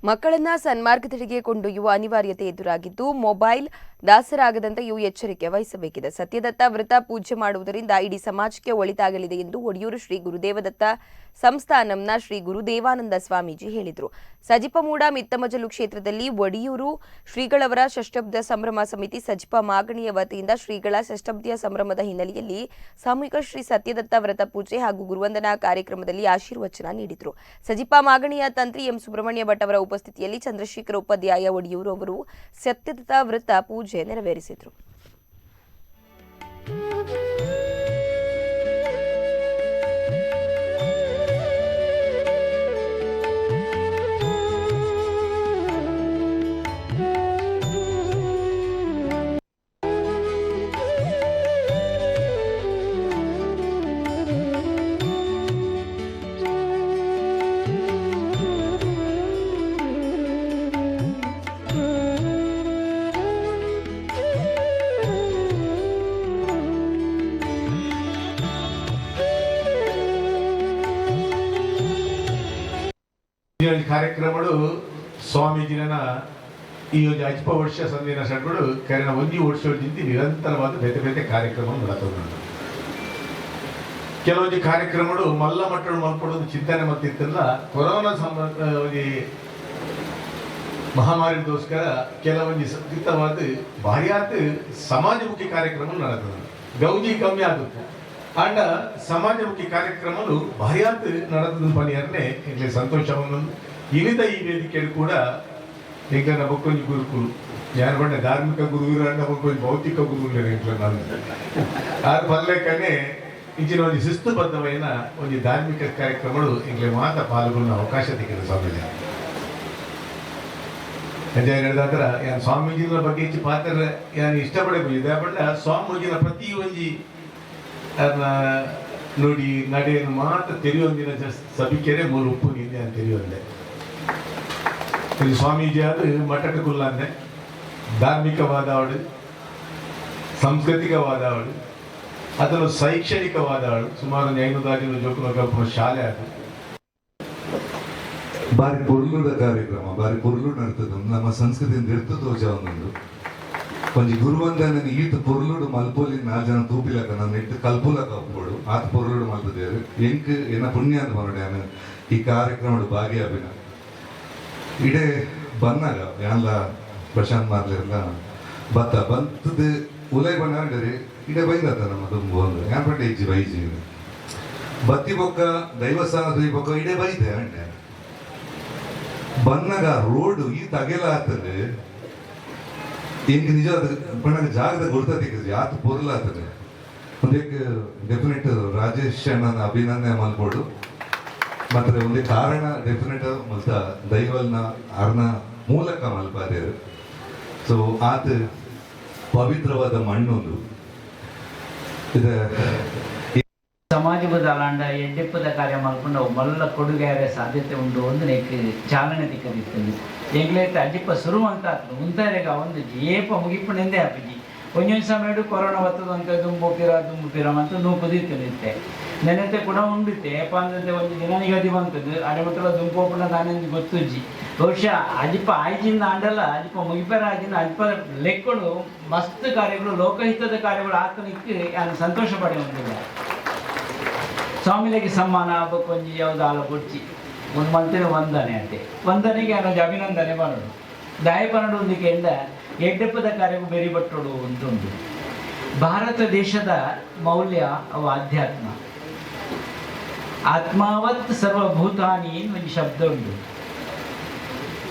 ಮಕ್ಕಳನ್ನ ಸನ್ಮಾರ್ಗದೆಡೆಗೆ ಕೊಂಡೊಯ್ಯುವ ಅನಿವಾರ್ಯತೆ ಎದುರಾಗಿದ್ದು, ಮೊಬೈಲ್ ದಾಸರಾಗದಂತೆಯೂ ಎಚ್ಚರಿಕೆ ವಹಿಸಬೇಕಿದೆ. ಸತ್ಯದತ್ತ ವ್ರತ ಪೂಜೆ ಮಾಡುವುದರಿಂದ ಇಡೀ ಸಮಾಜಕ್ಕೆ ಒಳಿತಾಗಲಿದೆ ಎಂದು ಒಡಿಯೂರು ಶ್ರೀ ಗುರುದೇವದತ್ತ ಸಂಸ್ಥಾನಂನ ಶ್ರೀ ಗುರುದೇವಾನಂದ ಸ್ವಾಮೀಜಿ ಹೇಳಿದರು. ಸಜಿಪಮೂಡ ಮಿತ್ತಮಜಲು ಕ್ಷೇತ್ರದಲ್ಲಿ ಒಡಿಯೂರು ಶ್ರೀಗಳವರ ಷಷ್ಠಬ್ದ ಸಂಭ್ರಮ ಸಮಿತಿ ಸಜಿಪ ಮಾಗಣಿಯ ವತಿಯಿಂದ ಶ್ರೀಗಳ ಷಷ್ಠಬ್ದಿಯ ಸಂಭ್ರಮದ ಹಿನ್ನೆಲೆಯಲ್ಲಿ ಸಾಮೂಹಿಕ ಶ್ರೀ ಸತ್ಯದತ್ತ ವ್ರತ ಪೂಜೆ ಹಾಗೂ ಗುರುವಂದನಾ ಕಾರ್ಯಕ್ರಮದಲ್ಲಿ ಆಶೀರ್ವಚನ ನೀಡಿದರು. ಸಜಿಪ ಮಾಗಣಿಯ ತಂತ್ರಿ ಎಂ ಸುಬ್ರಹ್ಮಣ್ಯ ಭಟ್ ಅವರ ಉಪಸ್ಥಿತಿಯಲ್ಲಿ ಚಂದ್ರಶೇಖರ ಉಪಾಧ್ಯಾಯ ಒಡಿಯೂರು ಅವರು ಸತ್ಯದತ್ತ ವ್ರತ ಪೂಜೆ ನೆರವೇರಿಸಿದರು. ಈ ಒಂಜಿ ಕಾರ್ಯಕ್ರಮಡು ಸ್ವಾಮೀಜಿನ ಈ ಒಂಜಿ ಅಜ್ಪ ವರ್ಷ ಸಂದಿನ ಸಡ್ಗಳು ಕರಿನ ಒಂಜಿ ವರ್ಷದಿಂದ ನಿರಂತರವಾದ ಬೇತೆ ಬೇತೆ ಕಾರ್ಯಕ್ರಮ ನಡತದೆ. ಕೆಲವೊಂಜಿ ಕಾರ್ಯಕ್ರಮಗಳು ಮಲ್ಲ ಮಟ್ಟಡು ಮಲ್ಪಡೋದು ಚಿಂತನೆ ಮತ್ತಿತ್ತಲ್ಲ. ಕೊರೋನಾ ಸಂಬಂಧ ಒಂಜಿ ಮಹಾಮಾರಿಗೋಸ್ಕರ ಕೆಲವೊಂಜಿ ಸಂದಿಗ್ಧವಾದ ಭಾರ್ಯಾತ್ ಸಮಾಜಮುಖಿ ಕಾರ್ಯಕ್ರಮ ನಡತದೆ. ಗೌಜಿ ಕಮ್ಮಿ ಆಗುತ್ತೆ ಆಂಡ ಸಮಾಜಮುಖಿ ಕಾರ್ಯಕ್ರಮಗಳು ಭಾರ್ಯಾತ್ ನಡೆದ ಪನಿಯನ್ನೇ ಇಲ್ಲಿ ಸಂತೋಷವನ್ನು. ಇನಿತ ಈ ವೇದಿಕೆಯಲ್ಲಿ ಕೂಡ ಎಂಕನ ಬೊಕ್ಕೊಂಜಿ ಗುರುಕುಲು ಯಾರು ಬಂಡೆ ಧಾರ್ಮಿಕ ಗುರುಗಳು ಅಂಡ ಬೊಕ್ಕೊಂಜಿ ಭೌತಿಕ ಗುರುಗಳು ಎಂಕ್ಲ ನಾನು ಆರು ಪಲ್ಲೆಕ್ಕನೆ ಇಂಚಿನ ಒಂಜಿ ಶಿಸ್ತುಬದ್ಧమైన ಒಂಜಿ ಧಾರ್ಮಿಕ ಕಾರ್ಯಕ್ರಮಗಳು ಎಂಕ್ಲೆ ಮಾತ ಪಾಲ್ಗೊಳ್ಳುವ ಅವಕಾಶ ತಿಕ್ಕಿದೆ ಸ್ವಾಮೀಜಿ. ಅಂತ ಹೇಳಿದಾದ್ರ ಯಾನ್ ಸ್ವಾಮೀಜಿನ ಬಗ್ಗೆ ಹೆಚ್ಚು ಪಾತ್ರ ಯಾನ್ ಇಷ್ಟಪಡೆ ಇದೆ ಪಂಡ ಸ್ವಾಮೀಜಿನ ಪ್ರತಿ ಒಂಜಿ ಅರ್ನ ನುಡಿ ನಡೆಯನ್ನು ಮಾತ್ರ ತೆರೆಯೊಂದಿನ ಸಭಿಕೆರೆ ಮೂಲ ಉಪ್ಪು ನಿಂದೆ ಅಂತ ತೆರೆಯೊಂದೆ. ಇದು ಸ್ವಾಮೀಜಿ ಅದು ಮಠಕ್ಕೆ ಕುಲ್ಲಂದೆ ಧಾರ್ಮಿಕವಾದವಳು, ಸಾಂಸ್ಕೃತಿಕವಾದವಳು, ಅದನ್ನು ಶೈಕ್ಷಣಿಕವಾದವಳು. ಸುಮಾರು ಒಂದು 500 ಜೋಕುನ ಕಲ್ಪನ ಶಾಲೆ ಅದು. ಬಾರಿ ಪೊರ್ಲುದ ಕಾರ್ಯಕ್ರಮ, ಬಾರಿ ಪೊರ್ಲು ನಡ್ತದ. ನಮ್ಮ ಸಂಸ್ಕೃತಿ ಇರ್ತ ತೋಜ ಒಂದೊಂದು ಒಂಜಿ ಗುರುವಂದನ ಈತ ಪೊರ್ಲುಡು ಮಲ್ಪೊಲಿ ನಾಲ್ ಜನ ತೂಪಿಲಕ ನನ್ನ ಇಟ್ಟು ಕಲ್ಪುಲಕ ಒಪ್ಪೋಡು ಆತ ಪೊರ್ಲುಡು ಮಲ್ತದೇರು. ಎಂಕ್ ಎನ್ನ ಪುಣ್ಯ ಅಂತ ಮನೋಡೆ ಯಾನ್ ಈ ಕಾರ್ಯಕ್ರಮಡು ಭಾಗಿಯಾಬಿನ. ಇಡೆ ಬನ್ನಾಗ ಯಾನ್ಲ ಪ್ರಶಾಂತ್ ಮಾರ್ಲಿರ್ಲ ಬತ್ತ ಬಂತದ ಉಲೈ ಬನ್ನಾಗರಿ ಇಡೆ ಬೈದತ್ತ ನಮ್ಮ ತುಂಬು ಒಂದು ಯಾನ್ ಪಂಡೆ ಇಜ್ಜಿ ಬೈಜಿ ಬತ್ತಿ ಬೊಕ್ಕ ದೈವಸ್ಥಾನ ತುಯಿ ಬೊಕ್ಕ ಇಡೆ ಬೈದೆ ಅಂಡೆ. ಬನ್ನಗ ರೋಡ್ ಈ ತಗೆಲ ಆತದೆ. ಎಂಕ್ ನಿಜ ಪಣ್ಣಗ ಜಾಗದ ಗುರ್ತ ತಿಕ್ಕದು ಯಾತ್ ಪೊರ್ಲು ಆತದೆ. ಒಂದೇಕ್ ಡೆಫಿನೆಟ್ ರಾಜೇಶ್ ಅಣ್ಣನ ಅಭಿನಂದನೆ ಮಲ್ಪೊಡು. ಮಾತ್ರ ಒಂದೇ ಕಾರಣ ಡೆಫಿನೆಟ್ ಮಲ್ತ ದೈವಲ್ನ ಅರ್ನ ಮೂಲಕ ಮಲ್ಪಾದೇರು. ಸೊ ಆತ ಪವಿತ್ರವಾದ ಮಣ್ಣೊಂದು ಇದು. ಸಮಾಜ ಬದಲಾಂಡ ಎಡ್ಡೆಪ್ಪದ ಕಾರ್ಯ ಮಲ್ಪಂಡ ಅವು ಮಲ್ಲ ಕೊಡುಗೆ ಸಾಧ್ಯತೆ ಉಂಟು ಒಂದು ನೆಕ್ ಚಾಲನೆ ತಿಕ್ಕದಿತ್ತಂದು. ಎಂಗ್ಲೈತೆ ಅಜ್ಜಿಪ್ಪ ಶುರು ಅಂತ ಆತು ಉಂತಾರೆಗ ಒಂದು ಏಪ ಮುಗಿಪುಣೆಂದೇ ಆಪಿಜಿ. ಒಂದೊಂದು ಸಮಯ ಕೊರೋನಾ ಬರ್ತದ ಅಂತ ದುಂಬು ಪಿರ ದುಂಬು ಪಿರ ಅಂತ ನೂಕುದಿತ್ತು. ನೆನೆತೆ ಕೂಡ ಉಂಡಿತ್ತೆ. ಏಪ ಅಂದ್ರೆ ಒಂದು ದಿನ ನಿಗದಿ ಬಂತದ್ದು ಅಡೆಮಟ್ಟಲ ದುಂಪು ಹೋಪುಣ ತಾನೇ ಗೊತ್ತುಜ್ಜಿ. ಬಹುಶಃ ಅಜಿಪ ಆಯ್ಜಿಂದ ಆಂಡಲ್ಲ ಅಜಿಪ ಮುಗಿಪರ ಆಜಿನ ಅಜಿಪ ಲೆಕ್ಕಡು ಮಸ್ತ್ ಕಾರ್ಯಗಳು, ಲೋಕಹಿತದ ಕಾರ್ಯಗಳು ಆತನಿಕ್ಕೆ ನಾನು ಸಂತೋಷ ಪಡೆ ಹೊಂದಿಲ್ಲ. ಸ್ವಾಮಿಲಿಗೆ ಸಮ್ಮಾನ ಒಂಜಿ ಯಾವ್ದು ಆಲ ಬೊಡ್ಚಿ ಒಂದು ಮಂತಿನ ವಂದನೆ ಅಂತೆ. ವಂದನೆಗೆ ಅನ್ನೋದು ಅಭಿನಂದನೆ ಪನಡು ದಾಯ ಪನಡು ಒಂದಿಕೆಂಡ ಎಡ್ಡೆಪ್ಪದ ಕಾರ್ಯವು ಬೆರಿ ಬಟ್ಟೋಡು ಅಂತುಂಡು. ಭಾರತ ದೇಶದ ಮೌಲ್ಯ ಅವು ಆಧ್ಯಾತ್ಮ. ಆತ್ಮಾವತ್ ಸರ್ವಭೂತಾನಿ ಒಂದು ಶಬ್ದ ಉಂಟು.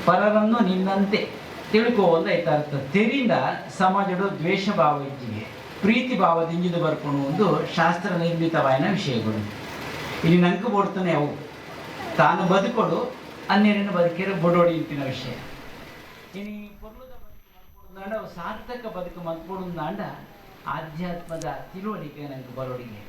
ಪರರನ್ನು ನಿನ್ನಂತೆ ತಿಳ್ಕೋ ಒಂದು ಅರ್ಥ. ತೆರಿಂದ ಸಮಾಜದ ದ್ವೇಷ ಭಾವ ಇಜ್ಜಿಗೆ ಪ್ರೀತಿ ಭಾವದಿಂಜಿದು ಬರ್ಕೊಂಡು ಒಂದು ಶಾಸ್ತ್ರ ನಿರ್ಮಿತವಾದ ವಿಷಯಗಳು. ಇಲ್ಲಿ ನಂಕು ಬೋಡ್ತಾನೆ ಅವು ತಾನು ಬದುಕೊಡು ಅನ್ಯರನ್ನು ಬದುಕಿರೋ ಬೊಡೋಡಿ ಇಂತಿನ ವಿಷಯ. ಇನಿ ಪೊರ್ಲುದ ಬದುಕು ಮಲ್ಪೊಡುಂದಾಂಡ ಅವು ಸಾರ್ಥಕ ಬದುಕು ಮಲ್ಪೊಡುಂದಾಂಡ ಆಧ್ಯಾತ್ಮದ ತಿಳುವಳಿಕೆ ನಂಗೆ ಬರೋಡಿಗೆ.